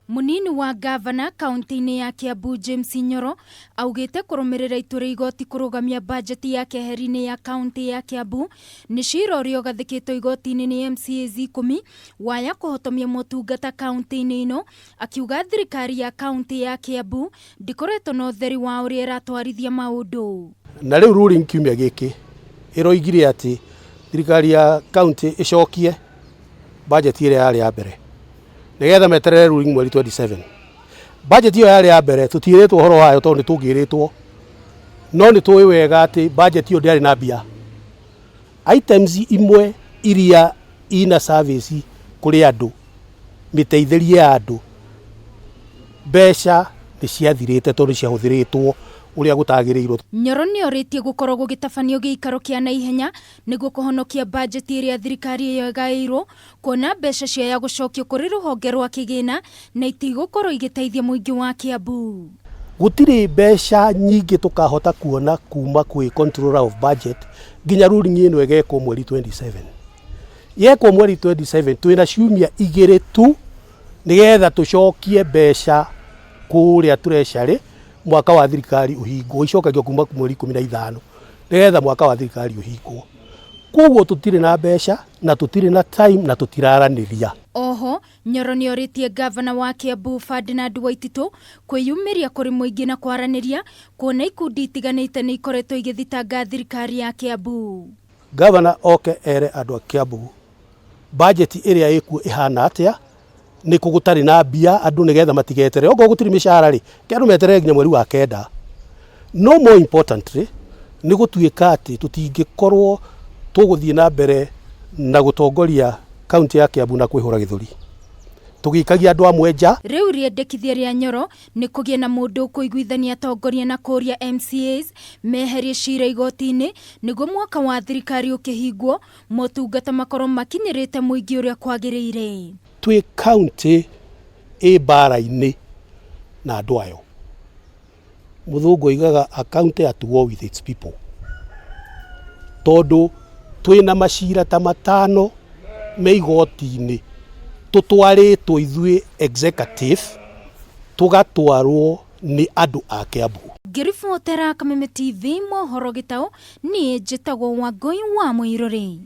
Mũnini wa ngavana kaunti-inĩ ya Kiambu James Nyoro augĩte kũrũmĩrĩra itua rĩa igoti kũrũgamia bajeti ya keheri-inĩ ya kaunti ya Kiambu nĩ cira ũrĩa ũgathĩkĩtwo igoti-inĩ nĩ MCAs ikũmi waya kũhotomia motungata kaunti-inĩ ĩno, akiuga thirikari ya kaunti ya Kiambu ndĩkoretwo na ũtheri wa ũrĩa ĩratwarithia maũndũ. Na rĩu ruling kiumia gĩkĩ ĩroigire atĩ thirikari ya kaunti ĩcokie bajeti ĩrĩa yarĩ ya mbere nĩgetha meterere ruling mweri 27. Bajeti ĩyo yarĩ ya mbere tũtiĩrĩtwo ũhoro wayo tondũ nĩ tũngĩrĩtwo, no nĩ tũĩ wega atĩ bajeti ĩyo ndĩarĩ na mbia. Items imwe iria ina service kũrĩ andũ, mĩteithĩrie ya andũ, mbeca nĩ ciathirĩte tondũ ciahũthĩrĩtwo ũrĩa gũtagĩrĩirwo. Nyoro nĩorĩtie gũkorwo gũgĩtabanio gĩikaro kĩa naihenya nĩguo kũhonokia bajeti ĩrĩa thirikari ĩyo ĩgaĩirwo, kuona mbeca ciaya gũcokio kũrĩ rũhonge rwa kĩgĩna na itigũkorwo igĩteithia mũingĩ wa Kiambu. Gũtirĩ mbeca nyingĩ tũkahota kuona kuma kwĩ Controller of Budget nginya ruling ĩno ĩgekwo mweri 27. Yekwo mweri 27 twĩna ciumia igĩrĩ tu nĩgetha tũcokie mbeca kũrĩa treasury mwaka wa thirikari ũhingwo, icokagio kuma mweri 15 nĩgetha mwaka wa thirikari ũhingwo. Koguo tũtirĩ na mbeca na tũtirĩ na time na tũtiraranĩria. Oho, Nyoro nĩorĩtie ngavana wa Kiambu Ferdinand Waititũ kwĩyumĩria kũrĩ mũingĩ na kwaranĩria kuona ikundi itiganĩte nĩ ikoretwo igĩthitanga thirikari ya Kiambu. Ngavana oke ere andũ a Kiambu bajeti ĩrĩa ĩkuo ĩhana atĩa, nĩkũ gũtarĩ na mbia andũ nĩgetha matigeterere, okorwo gũtirĩ mĩcara rĩ, reke andũ meterere nginya mweri wa kenda. No more importantly nĩ gũtuĩka atĩ tũtingĩkorwo tũgũthiĩ na mbere na gũtongoria kaunti ya Kiambu na kwĩhũra gĩthũri tũgĩikagia andũ amwe nja. Rĩu rĩendekithia rĩa Nyoro nĩ kũgĩe na mũndũ ũkũiguithania atongoria na kũria MCAs meherie cira igoti-inĩ nĩguo mwaka wa thirikari ũkĩhingwo motungata makorwo makinyĩrĩte mũingĩ ũrĩa kwagĩrĩire. Twĩ kaunti ĩ mbara-inĩ na andũ ayo. Mũthũngũ oigaga a county at war with its people. Tondũ twĩna macira ta matano me igoti-inĩ tũtwarĩtwo ithuĩ executive tũgatwarwo nĩ andũ a Kiambu. Ngĩribotera Kameme TV mohoro gĩtaũ, niĩ njĩtagwo Wangũi wa Mũirũrĩ.